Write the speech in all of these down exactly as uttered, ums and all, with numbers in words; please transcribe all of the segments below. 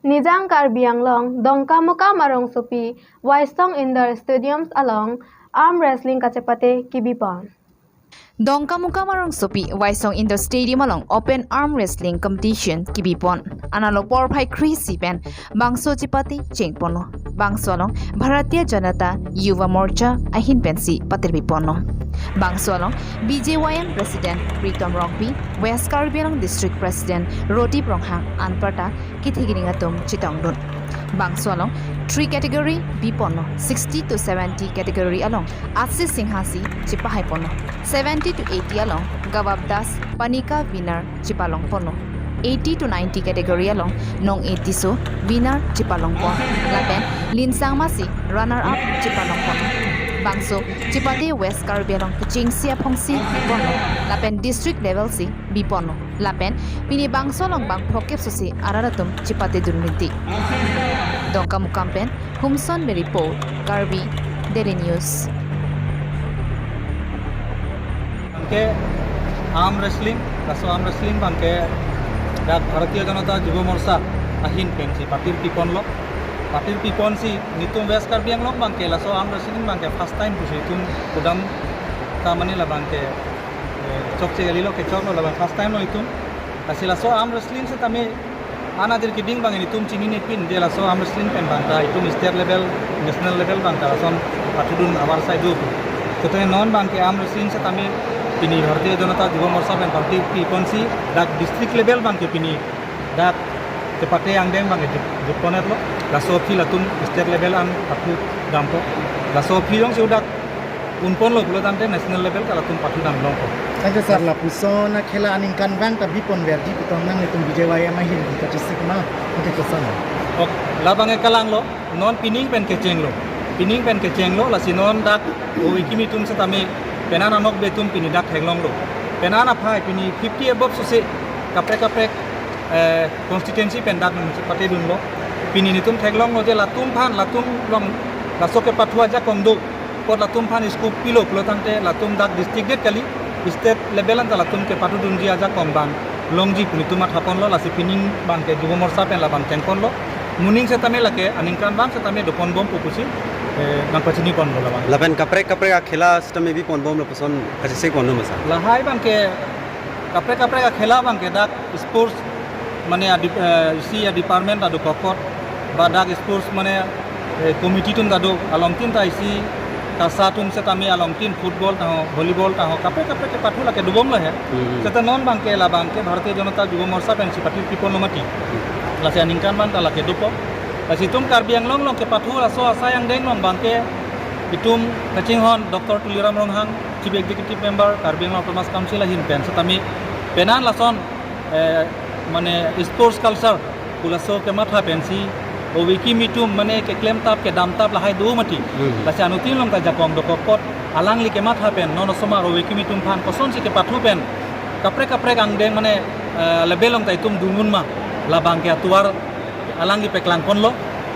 Nijang Karbi Anglong, Dongkamukam arongsopi, Waisong Indoor Stadiums along arm wrestling kachepate kibipon. Dongkamukam arongsopi, Waisong Indoor Stadium along open arm wrestling competition kibipon. Analo porphai kre-isi pen bangso chepate chengponlo. Bangso along Bharatiya Janata Yuva Morcha ahin pensi patirpiponlo. Bangso along B J Y M President Pritom Rongpi, West Karbi Anglong District President Rodip Ronghang anparta kithekining atum chetongdun. Bangso along three category biponlo. Sixty to seventy category along Asis Singha si chepahaiponlo. Seventy to eighty along Gawab Das Panika winner chepalongponlo. Eighty to ninety category along Nong-e Tisso winner chepalongpon. Lapen Linsangma si runner up chepalongponlo. Bangso chepate West Karbi Anglong kechengsi aphongsi ponlo. Lapen district level si biponlo. Lapen pini bangso along bang phokep susi arat atum chepatedun rinti. Dongkamukam pen Humson Mary Paul, Karbi Daily News. Bangke arm wrestling, laso arm wrestling bangke dak Bharatiya Janata Yuva Morcha ahin pensi patirpiponlo. Patirpiponsi netum West Karbi Anglong bangke laso arm wrestling bangke first time pusi itum kedam ta mane la bangke, eh, chokche kalilo, kechoklo, la bang first time lo itum. Lasi laso arm wrestling setame anadir keding bang netum chininepin, je laso arm wrestling pen bangta itum state level, national level bangta lason pathudun avarsai do. Setame non bangke arm wrestling setame pini Bharatiya Janata Yuva Morcha pen patirpiponsi dak district level bangke pini dak chepate angdeng bangke jut-, jutponetlo. Laso aphi latum state level an pathudampo. Laso aphi jongsi udak unponlo pulo tangte national level ta latum pathudam longpo. Thank you, sir. Lapuson akhela aningkanvang ta biponverji pu tong nangtum B J Y M ahin kachesik ma. Thank you, sir. Ok, labang e kalanglo, non pining pen kechenglo. Pining pen kechenglo, lasi non dak oikimi atum setame penan anokbe atum pini dak theklonglo. Penan aphai pini fifty above susi kaprek kaprek, eh, constituency pen dak nangpatedunlo. Pini netum theklonglo je latum aphan, latum along laso kepathu ajakong do. Apot latum aphan scope pilo pulo tangte latum dak district det kali, state level anta latum kepathudunji ajakong bang longji pu netum mathaponlo, lasi pining bangke Yuva Morcha pen labang chengponlo. Moning setame lake aningkanvang setame doponbompo pusi, eh, nangpachiniponlo labang. Lapen kaprek kaprek akhela setame biponbomlo puson kachesikponlo ma, sir? Lahai bangke kaprek kaprek akhela bangke dak sports mane adi-, eh, isi adepartment ta dokokot, ba dak sports mane, eh, committee atum ta do, alongtin ta isi KASA atum setame alongtin football taho, volleyball taho, kaprek kaprek kepathu lake dobomlo he. Hmm. Seta non bangke labangke Bharatiya Janata Yuva Morcha pensi patirpiponlo mati. Hmm. Lasi aningkanvang ta lake dopo. Lasi itum Karbi Anglong along kepathu laso asai angdeng along bangke itum kachinghon Doctor Tuliram Ronghang, Chief Executive Member Karbi Anglong Autonomous Council ahin pen setame penan lason, eh, mane sports culture pu laso kematha pensi oikimi atum mane keklemtap kedamtap lahai do mati. Hmm. Lasi anuttin along ta jakong dokok apot alangli kematha pen non osomar oikimi atum aphan kosonsi kepathu pen kaprek kaprek angdeng mane, eh, level along ta itum dunmun ma, labangke atovar alangli paklangponlo.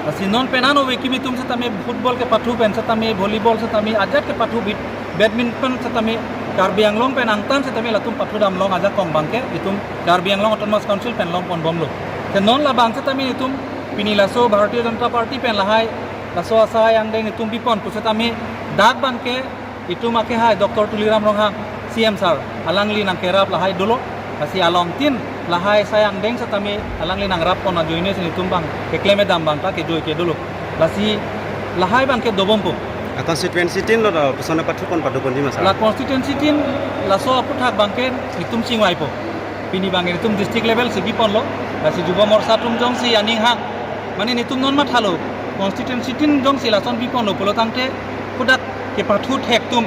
Lasi non penan oikimi atum setame football kepathu pen setame volleyball setame ajat kepathu bit, badminton setame Karbi Anglong pen angtan setame latum pathudam long ajakong bangke itum Karbi Anglong Autonomous Council pen longponbomlo. Te non labang setame itum pini laso Bharatiya Janata Party pen lahai laso asai angdeng itum bipon pu setame dak bangke itum akehai Doctor Tuliram Ronghang, C M sir, alangli nangkerap lahai dolo. Lasi alongtin lahai asai angdeng setame alangli nangrappon ajoine si netum bang keklem edam bangta kejoi ke dolo. Lasi lahai bangke dobompo. A constituency tin lo da, puson pathupon padoponji ma, sir? La constituency tin laso aphuthak bangke netum chingvaipo. Pini bangke netum district level si biponlo. Lasi Yuva Morcha atum jongsi aning hang, mane netum non mathalo, constituency tin jongsi lason biponlo pulo tangte kodak kepathu thek atum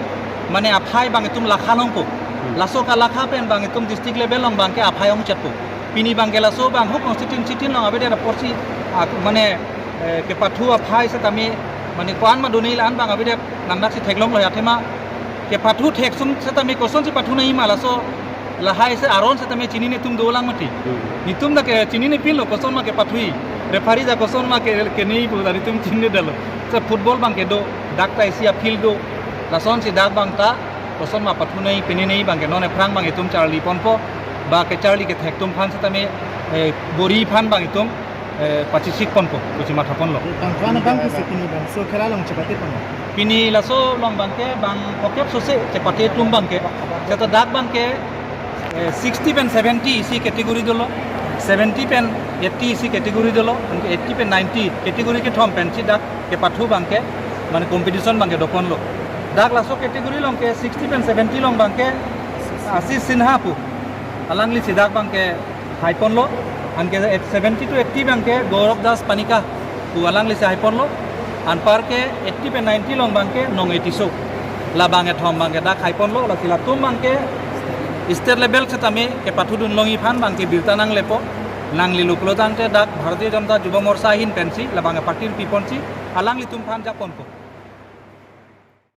mane aphai bang itum lakha longpo. Hmm. Laso kalakha pen bang itum district level along bangke aphai ongchetpo. Pini bangke laso bang ho constituency tin along avedet apotsi, ah, mane, eh, kepathu aphai setame mane ko-an ma do-an la-an bang avedet nangnaksi theklonglo ya, athema kepathu thek atum setame kosonsi pathu nangji ma laso lahai se aron setame chinine atum dolang mati. Hmm. Netum dak ke chinine pinlo koson ma kepathui. Referee ja koson ma ke, kenei pu ta netum chinine detlo. Se football bangke do, dak ta isi afield do. Lasonsi dak bangta koson ma pathu nangji, pini nangji bangke non aphrang bang itum charliponpo. Ba kecharli kethek atum aphan setame, eh, bor-i aphan bang itum Eh, pachesik ponpo, pusi matha ponlo. Bang, bang, bang, pusi pini bang. So, khela along chepate pon. Pini laso along abangke, bang, okep sose, chepate atum abangke. Seta dak abangke, eh, sixty pen seventy isi category dolo. Seventy pen eighty isi category dolo. Anke eighty pen ninety category kethom pensi dak kepathu abangke. Mane competition abangke do ponlo. Dak laso category along ke sixty pen seventy along abangke, Ashish Sinha pu. Alanglisi dak abangke hai ponlo, anke seventy to eighty abangke Gaurav Das Panika pu alanglisi hai ponlo, anparke eighty pen ninety along abangke Nongei Tisso. La abangkethom abangke dak hai ponlo, lasi latum abangke state level setame kepathudun longji aphan abangke birta nanglepo, nanglelo pulo tangte dak Bharatiya Janata Yuva Morcha ahin pensi, la abangke party pi ponsi, alanglitum aphan ja ponpo.